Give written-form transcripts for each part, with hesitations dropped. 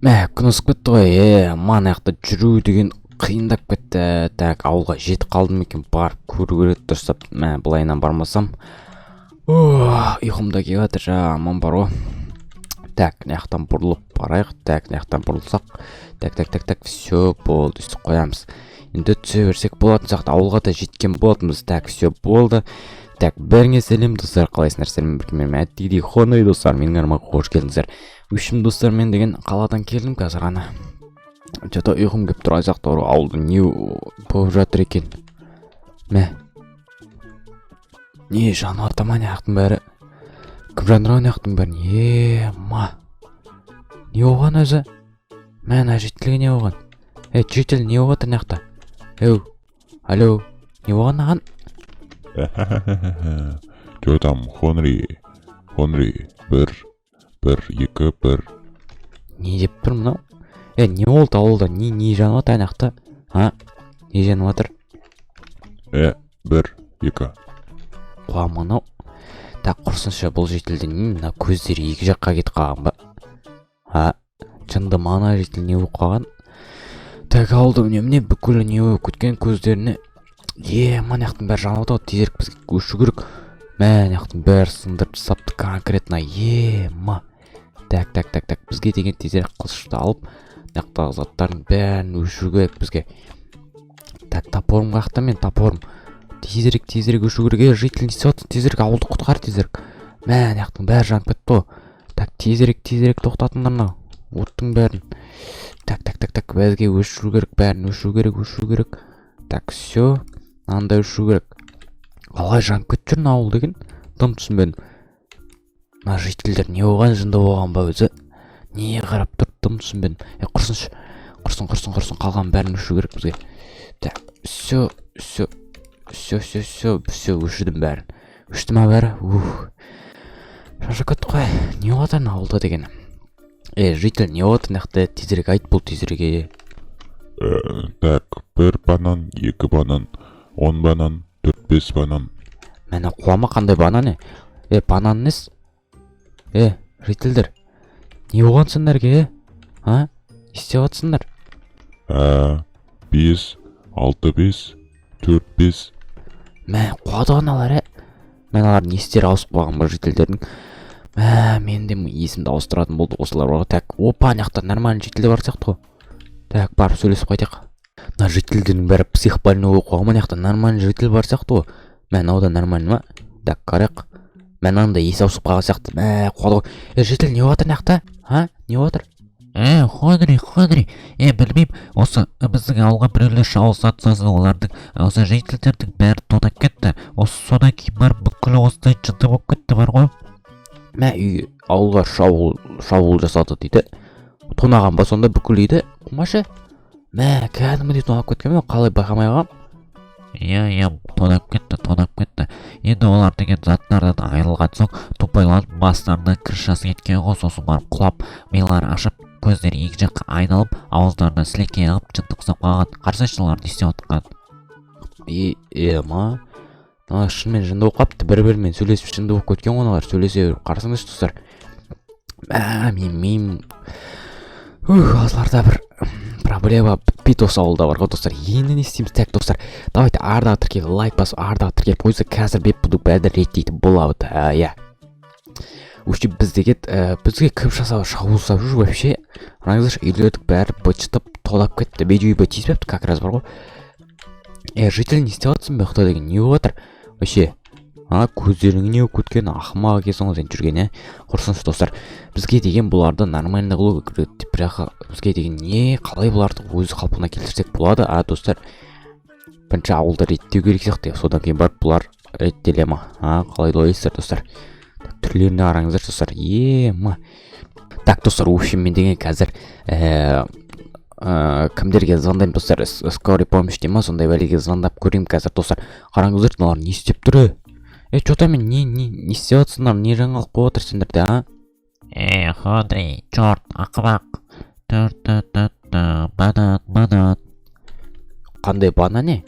Мә, күн ысып кетті ғой. Мына жақта жүру деген қиындап кетті. Так, ауылға жетіп қалдым екен, барып көру керек дұрыстап. Мә, былайынан бармасам, ұйқым да келіп жатыр, жаман бар ғой. Так, мына жақтан бұрылып барайық. Так, мына жақтан бұрылсақ. Так, так, так, так, все, болды, өйстіп қоямыз. Енді түсе берсек болатын сияқты, ауылға да жеткен болатынбыз. Так, все, болды. Так, бәріңе сәлем, достар, қалайсыңдар? Сіздермен бірге мен, әттегідей, Хоной. Достар, менің арнама қош келдіңіздер. В общем, достар, мен деген қаладан келдім қазір ғана. Че-то ұйқым келіп тұрған сияқты ғой. Ауылда не болып жатыр екен? Мә, не жанып жатыр ма мына бәрі? Кім жандырған мына жақтың бәрін? Е, ма, не болған өзі? Мә, мына жительге не болған? Е, житель, не болып жатыр мына жақта? Еу, алло, не болған мынаған? Че там, Хонри? Хонри, бір, бір, екі, бір. Не деп тұр мынау? Е, не болды ауылда? Не жанып жатыр ана жақта, а? Не жанып жатыр? Е, бір, екі. Қуа мынау. Так, құрсыншы, бұл жительде не, мына көздері екі жаққа кетіп қалған ба? А, жынды ма ана житель, не болып қалған? Так, ауылда міне, бүкіл не болып кеткен көздеріне? Е, мына жақтың бәрі жанып жатыр ғой, тезірек бізге көшу керек. Мә, мына жақтың бәрі сындырып тастапты конкретно. Е, ма. Так, так, так, так, бізге деген тезірек қылышты алып, мына жақтағы заттардың бәрін өшіру керек бізге. Так, топорым қаяқта мен, топорым? Тезірек, тезірек өшіру керек. Е, житель, не істеп жатырсың? Тезірек ауылды құтқар, тезірек. Мә, мына жақтың бәрі жанып кетті ғой. Так, тезірек, тезірек тоқтатыңдар мынау оттың бәрін. Так, так, так, так, бізге өшіру керек, бәрін өшіру керек, өшіру керек. Так, все, мынаны да өшіру керек. Қалай жанып кетіп жүр мына ауыл деген, дым түсінбедім. Мына жительдер не болған, жынды болған ба өзі? Не қарап тұр, дым түсінбедім. Е, құрсыншы, құрсын, құрсын, құрсын, қалған бәрін өшіру керек бізге. Так, все, все, все, все, все, все, өшірдім бәрін. Өшті ма бәрі? Ух, шаршап кеттік қой. Не болып жатыр мына ауылда деген? Е, житель, не болып жатыр мына жақта? Тезірек айт, бұл, тезірек, е. Так, бір банан, екі банан, 10 банан, төрт, бес банан. Міне, қуама, қандай банан? Е, е, банан несі? Е, жительдер, не болған сендерге? Е, а, не істеп жатсыңдар? Ә, бес, алты, бес, төрт, бес. Мә, қуады ғой аналар. Е, мә, аналардың естері ауысып қалған ба жительдердің? Мә, мен де есімді ауыстыратын болды осылар бар ғой. Так, опа, ана жақта нормальный жительдер бар сияқты ғой. Так, барып сөйлесіп қайтайық. Мына жительдердің бәрі псих больной болып қалған. Мына жақта нормальный житель бар сияқты ғой. Мә, мынау да нормальный ма? Так, қарайық. Мә, мынаның да есі ауысып қалған сияқты. Мә, қуады ғой. Е, житель, не болып жатыр мына жақта? А, не болып жатыр? Е, Хонри, Хонри, е, білмеймін, осы біздің ауылға біреулер шабуыл жасады, сосын олардың, осы жительдердің бәрі тонап кетті. Осы содан кейін барып бүкіл осындай жынды болып кетті бар ғой. Мә, үй, ауылға шабуыл жасады дейді. Тонаған ба сонда бүкіл үйді? Қумашы, мә, кәдімгідей тонап кеткен бе? Қалай байқамай қалғам? Иә, тонап кетті, тонап кетті. Енді олар деген заттардан айырылған соң тупойланып, бастарына крышасы кеткен ғой, сосын барып құлап, милары ашып, көздері екі жаққа айналып, ауыздарына сілекей ағып, жынды ұқсап қалған. Қарасайшы, олар не істеп жатқанын. Е, е, ма, мыналар шынымен жынды болып қалыпты. бір бірімен сөйлесіп жынды болып кеткен ғой мыналар, сөйлесе беріп. Қарасаңдаршы, достар. Мә, мен миым, ух, осыларда бір проблема бітпейді осы ауылда бар ғой, достар. Енді не істейміз? Так, достар, давайте ардағы тіркеліп, лайк басып, ардағы тіркеліп қойса, қазір бет бұның бәрін реттейтін болады. Иә, вообще біз деген бізге кім жасап, шабуыл жасап жүр вообще? Қараңыздаршы, үйлердің бәрі быт тонап кетті. Менің үйіме тиіспепті как раз бар ғой. Е, житель, не істеп жатырсың бұл жақта деген, не болып жатыр вообще? А, көздеріңе не болып кеткен? Ақымақ екенсің ғой сен жүрген. Е, құрсыншы, достар, бізге деген бұларды нормально қылу керек. Бірақ бізге деген не, қалай бұларды өз қалпына келтірсек болады? А, достар, бірінші ауылды реттеу керек сияқты, содан кейін барып бұлар реттеле ма? А, қалай ойлайсыздар, достар? Түрлеріне қараңыздаршы, достар. Е, ма. Так, достар, в общем, мен деген қазір кімдерге звондаймын, достар? Скорый помощь дей ма, сондай бәлеге звондап көремін қазір. Достар, қараңыздаршы, мыналар не істеп тұр? Е, е, че там, не істеп жатсыңдар? Не жаңалық болып жатыр сендерде, а? Е, Хонри, черт, ақымақ. Төрт, төрт, төрт, банан, банан. Қандай банан? Не,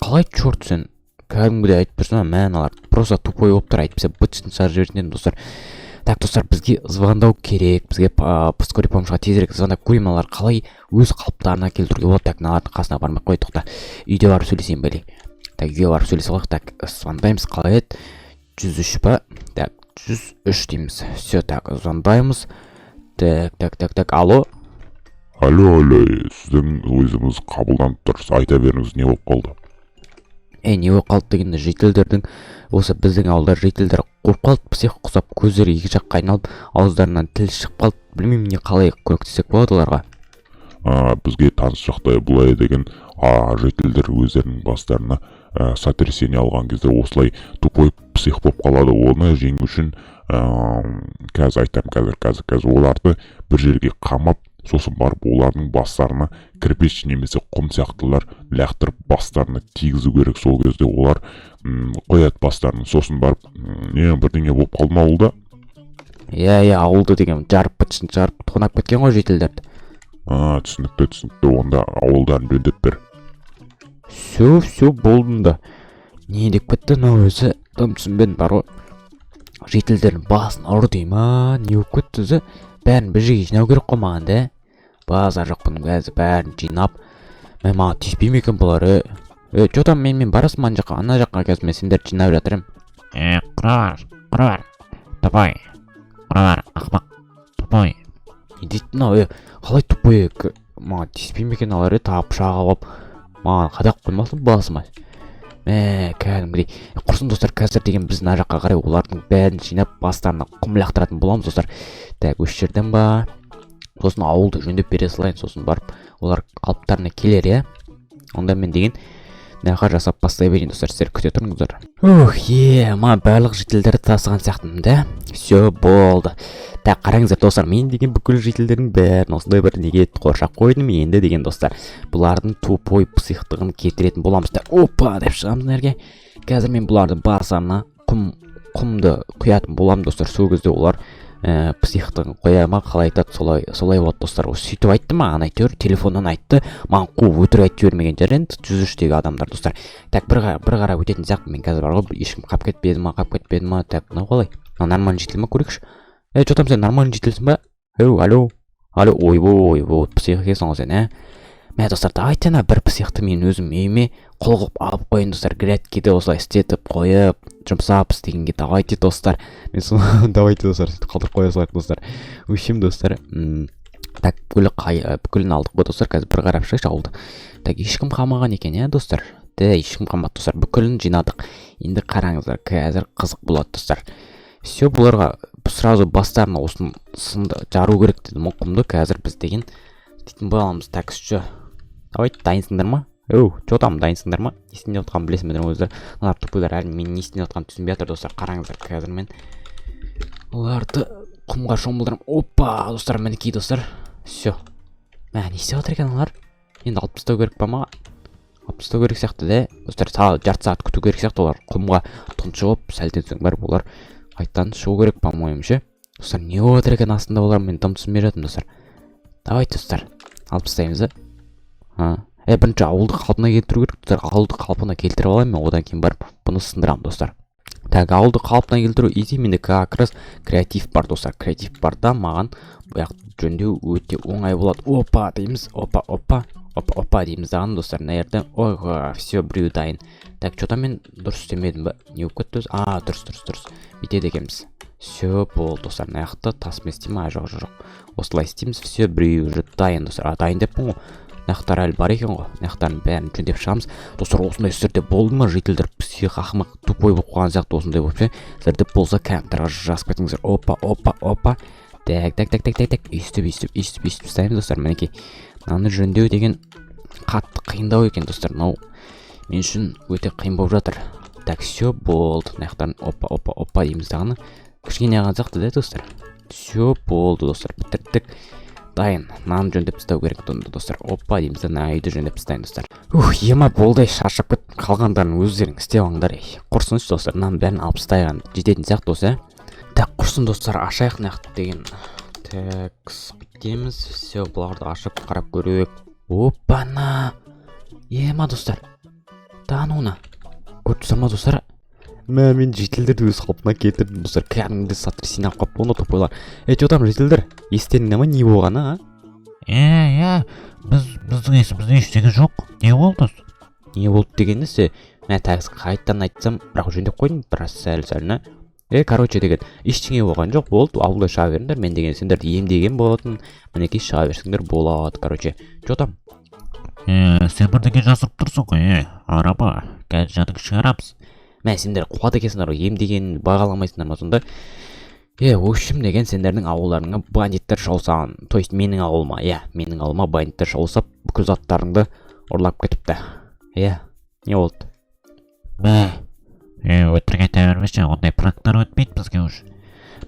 қалай черт? Сен кәдімгідей айтып тұрсың ба? Мә, мыналар просто тупой болып тұр, әйтпесе быт шытын шығарып жіберетін едім, достар. Так, достар, бізге звондау керек. Бізге скорый помощьқа тезірек звондап көрейін, мыналар қалай өз қалыптарына келтіруге болады. Так, мыналардың қасына бармай ақ қояйық, тоқта, үйде барып сөйлесейін бәле. Так, үйге барып сөйлесіп алайық. Так, звондаймыз. Қалай еді, 103 па? Так, 103 дейміз. Все, так, звондаймыз. Так, так, так, так, алло. Алло, алло, сіздің өзіңіз қабылданып тұр, айта беріңіз, не болып қалды? Ей, не болып қалды дегенде, жительдердің, осы біздің ауылда жительдер қуып қалды, псих құсап, көздері екі жаққа айналып, ауыздарынан тіл шығып қалды. Білмеймін, не, қалай көмектессек болады оларға? Бізге таныс жағдай былай деген, жительдер өздерінің бастарына сотрясение алған кезде осылай тупой псих болып қалады. Оны жеңу үшін, қазір айтамын, қазір, қазір, қазір, оларды бір жерге қамап, сосын барып олардың бастарына кирпич немесе құм сияқтылар лақтырып, бастарына тигізу керек. Сол кезде олар қояды бастарын. Сосын барып не, бірдеңе болып қалды ма ауылда? Иә, ауылды деген жарып, бытышын жарып, тонап кеткен ғой жительдерді. А, түсінікті, түсінікті. Онда ауылдарын жөндеп бер. Все, все, болдым да. Не деп кетті мынау өзі, дым түсінбедім бар ғой. Жительдердің басын ұр дей ма, не болып кетті өзі? Бәрін бір жерге жинау керек қой маған да. Базар жоқ бұның. Қазір бәрін жинап, мә, маған тиіспей ме екен бұлар? Е, е, че там, менімен барасың ба ана жаққа? Ана жаққа қазір мен сендерді жинап жатыр едім. Е, құра бар, құра бар, тупой, құра бар, ақымақ, тупой. Не дейді мынау? Е, қалай тупой? Маған тиіспей ме екен алар? Е, тағы пышақ алып маған қадап қоймасын басыма, мә, кәдімгідей. Құрсын, достар, қазір деген біз мына жаққа қарай олардың бәрін жинап, бастарына құм лақтыратын боламыз, достар. Так, осы жерден ба? Сосын ауылды жөндеп бере салайын, сосын барып олар қалыптарына келер, иә. Онда мен деген мына жаққа жасап бастай берейін, достар, сіздер күте тұрыңыздар. Ух, е, ма, барлық жительдерді тасыған сияқтымын да. Все, болды. Так, қараңыздар, достар, мен деген бүкіл жительдердің бәрін осындай бір неге қоршап қойдым. Енді деген, достар, бұлардың тупой психтығын кетіретін боламыз. Так, опа деп шығамыз мына жерге. Қазір мен бұлардың басына құмды құятын боламын, достар. Сол кезде олар психтығын қоя ма, қалай айтады, солай, солай болады, достар. Сөйтіп айтты маған, әйтеуір телефоннан айтты маған, қуып өтірік айтып жібермеген шығар енді 103-тегі адамдар, достар. Так, бір қарап өтетін сияқтымын мен қазір бар ғой, ешкім қалып кетпеді ма, қалып кетпеді ма? Так, мынау қалай, мынау нормальный житель ма, көрейікші. Ей, че там, сен нормальный жительсің ба? Еу, алло, алло, ойбой, ойбой, псих екенсің ғой сен, ә. Мә, достар, давайте ана бір психты мен өзім үйіме қол қылып алып қояйын, достар. Грядкиді осылай істетіп қойып, жұмсап істегенге. Давайте, достар, мен соны, давайте, достар, сөйтіп қалдырып қоя салайық, достар. В общем, достар, так, бүкіл бүкілін алдық қой, достар. Қазір бір қарап шығайықшы ауылды. Так, ешкім қалмаған екен, иә, достар? Да, ешкім қалмады, достар, бүкілін жинадық. Енді қараңыздар, қазір қызық болады, достар. Все, бұларға сразу бастарына осыны сынды жару керек дедім ғой, құмды. Қазір біз деген істейтін боламыз. Так, все, давайте, дайынсыңдар ма? Оу, че там, дайынсыңдар ма? Не істеп жатқанымды білесіңдер ме өздері? Мыналар, тупойлар, әлі мен не істеп жатқанымды түсінбей жатыр, достар. Қараңыздар, қазір мен оларды құмға шомылдырамын. Опа, достар, мінекей, достар, все. Мә, не істеп жатыр екен олар енді? Алып тастау керек па маған? Алып тастау керек сияқты да, достар. Жарты сағат күту керек сияқты. Олар құмға тұншығып, сәлден соң барып олар қайтадан шығу керек, по моему ше. Достар, не болып жатыр екен астында олар, мен дым түсінбей жатырмын, достар. Давайте, достар, алып тастаймыз да. А, е, бірінші ауылды қалпына келтіру керек, достар. Ауылды қалпына келтіріп алайын мен, одан кейін барып бұны сындырамын, достар. Так, ауылды қалпына келтіру изи, менде как раз креатив бар, достар. Креатив бар да, маған бұяқ жөндеу өте оңай болады. Опа дейміз, опа, опа, опа, опа дейміз дағы, достар, мына жерде. Ой, все, біреуі дайын. Так, че то мен дұрыс істемедім ба? Не болып кетті өзі? А, дұрыс, дұрыс, дұрыс, бүйтеді екенбіз. Все, болды, достар. Мына жақта тасымен істеймін. А, жоқ, жоқ, жоқ, осылай істейміз. Все, біреуі уже дайын, достар. А, дайын деппін ғой, мына жақтар әлі бар екен ғой. Мына жақтардың бәрін жөндеп шығамыз, достар. Осындай сіздерде болды ма, жительдер псих, ақымақ, тупой болып қалған сияқты, осындай болып ше? Сіздерде болса, комментарийға жазып кетіңіздер. Опа, опа, опа. Так, так, так, так, так, так, өйстіп, өйстіп, өйстіп, өйстіп істейміз, достар. Мінекей, мынаны жөндеу деген қатты қиындау екен, достар. Мынау мен үшін өте қиын болып жатыр. Так, все, болды. Мына жақтан опа, опа, опа дейміз дағыны. Кішкене ғана сияқты да, достар. Все, болды, достар, бітірдік, дайын. Мынаны жөндеп тастау керек онда, достар. Опа дейміз да, мына үйді жөндеп тастайын, достар. Ух, ема, болды, ей, шаршап кеттім. Қалғандарын өздерің істеп алыңдар, ей. Құрсыншы, достар, мынаның бәрін алып тастайық, жететін сияқты осы, иә. Так, құрсын, достар, ашайық мына жақты деген. Так, бүйтеміз. Все, бұларды ашып қарап көрейік. Опа-на, ема, достар, да ну на, көріп тұрсыздар ма, достар? Мә, мен жительдерді өз қалпына келтірдім, достар. Кәдімгідей сотрясение алып қалыпты ғой тупойлар. Е, че там, жительдер, естеріңде ма не болғаны, а? Иә, біздің есімізде ештеңе жоқ. Не болды? Не болды деген несі? Мә, тағы қайтадан айтсам, бірақ жөндеп қойдым біраз сәл сәліне. Е, короче, деген ештеңе болған жоқ. Болды, ауылда шыға беріңдер. Мен деген сендерді емдеген болатын. Мінекей, шыға берсеңдер болады. Короче, че там? Е, сен бірдеңе жасырып тұрсың ғой. Е, араба, қазір жаныңды шығарамыз. Мә, сендер қуады екенсіңдер ғой, емдегенін бағаламайсыңдар ма сонда? Е, в общем, деген сендердің ауылдарыңа бандиттер шауысаған, то есть менің ауылыма, иә, менің ауылыма бандиттер шауысып, бүкіл заттарыңды ұрлап кетіпті. Иә, не болды? Мә, е, өтірік айта бермеші, ондай пранктар өтпейді бізге уже.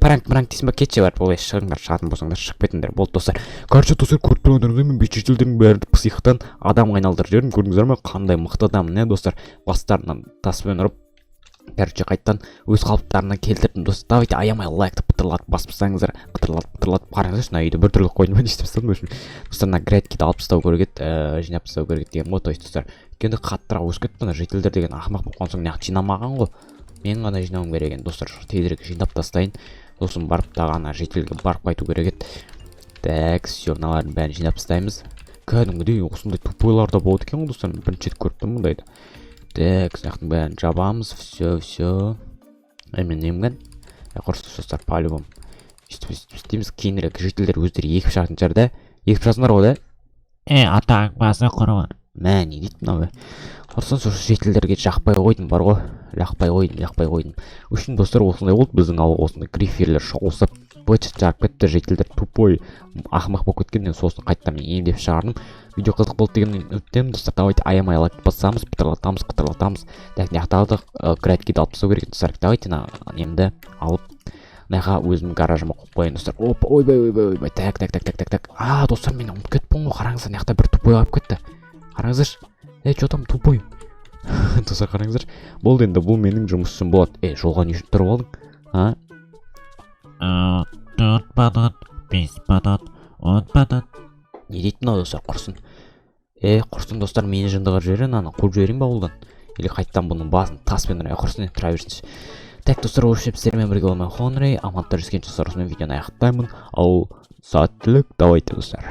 Пранк, пранк дейсің ба? Кетші барып. Олай шығыңдар, шығатын болсаңдар, шығып кетіңдер. Болды, достар. Короче, достар, көріп тұрғандарыңыздай, мен жительдердің бәрін психтан адамға айналдырып жібердім. Көрдіңіздер ме, қандай мықты адаммын, иә, достар? Бастарынан таспен ұрып, короче, қайтадан өз қалыптарына келтірдім. Достар, давайте аямай лайкты пытырлатып басып тастаңыздар, қытырлатып, пытырлатып. Қараңыздаршы, мына үйді біртүрлі қойдым ба, не істеп тастадым, в общем. Достар, мына грядкиді алып тастау керек еді, жинап тастау керек еді деген ғой. То есть, достар, өйткені қаттырақ өсіп кетті. Мына жительдер деген ақымақ болып қалған соң, мына жинамаған ғой, мен ғана жинауым керек енді. Достар, тезірек жинап тастайын, сосын барып тағы ана жительге барып қайту керек еді. Так, все, мыналардың бәрін жинап тастаймыз. Кәдімгідей осындай тупойлар да болады екен ғой, достар, мен бірінші рет көріп тұрмын мұндайды. Так, мына жақтың бәрін жабамыз. Все, все. Е, мен немген құрсын, достар, по любому сөйтіп сөйтіп істейміз. Кейінірек жительдер өздері екіп шығатын шығар да. Екіп шығасыңдар ғой да? Е, атаң басы құрығыр. Мә, не дейді мынау? Құрсын, сол жительдерге жақпай қойдым бар ғой, жақпай қойдым, жақпай қойдым. В общем, достар, осындай болды. Біздің ауылға осындай гриферлер шауысып, быт жарып кетті. Жительдер тупой, ақымақ болып кеткен. Сосын қайтадан мен емдеп шығардым. Видео қызық болды деген үміттемін, достар. Давайте аямай лайк басамыз, пытырлатамыз, қытырлатамыз. Так, мына жақтағы грядкиді алып тастау керек, достар. Давайте мына немді алып, мына жаққа өзімнің гаражыма қойып қояйын, достар. Опа, ойбай, ойбай, ойбай. Так, так, так, так, так, так. А, достар, мен ұмытып кетіппін ғой. Қараңыздар, мына жақта бір тупой қалып кетті. Қараңыздаршы. Е, че там, тупой? Достар, қараңыздаршы. Болды, енді бұл менің жұмысшым болады. Е, жолға не үшін тұрып алдың, а? 4 батат, 5 батат, 10 батат. Не дейді мынау, достар? Құрсын, е, құрсын, достар, мені жынды қылып жіберген. Аны қуып жіберейін ба ауылдан или қайтадан бұның басын таспен ұрайын? Құрсын, енді тұра берсінші. Так, достар, в общем, сіздермен бірге болған мен, Хонри. Амандықта жүздескенше, достар. Осымен видеоны аяқтаймын. Ал сәттілік, давайте, достар.